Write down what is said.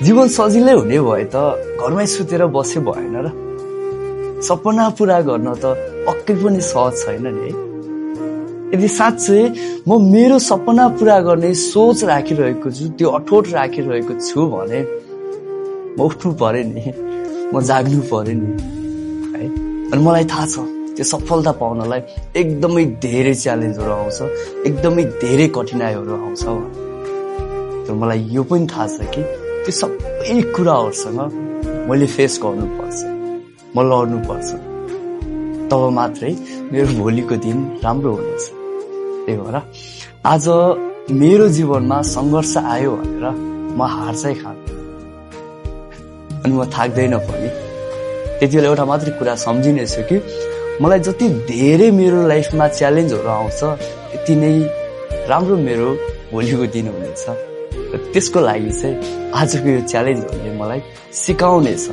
जीवन सजिलै हुने भए त घरमै सुतेर बसे भएन र। सपना पूरा गर्न त पक्कै पनि सहज छैन नि है। यदि साँच्चै म मेरो सपना पूरा गर्ने सोच राखिरहेको छु, त्यो अठोट राखिरहेको छु भने म उठ्नु पर्यो नि, म जाग्नु पर्यो नि है। अनि मलाई थाहा छ त्यो सफलता पाउनलाई एकदमै धेरै च्यालेन्जहरू आउँछ, एकदमै धेरै कठिनाइहरू आउँछ। तर मलाई यो पनि थाहा छ कि त्यो सबै कुराहरूसँग मैले फेस गर्नुपर्छ, म लड्नुपर्छ, तब मात्रै मेरो भोलिको दिन राम्रो हुनेछ। त्यही भएर आज मेरो जीवनमा सङ्घर्ष आयो भनेर म हार चाहिँ खान्छु अनि म थाक्दैन पनि। त्यति बेला एउटा मात्रै कुरा सम्झिनेछु कि मलाई जति धेरै मेरो लाइफमा च्यालेन्जहरू आउँछ त्यति नै राम्रो मेरो भोलिको दिन हुनेछ। त्यसको लागि चाहिँ आजको यो च्यालेन्जहरूले मलाई सिकाउनेछ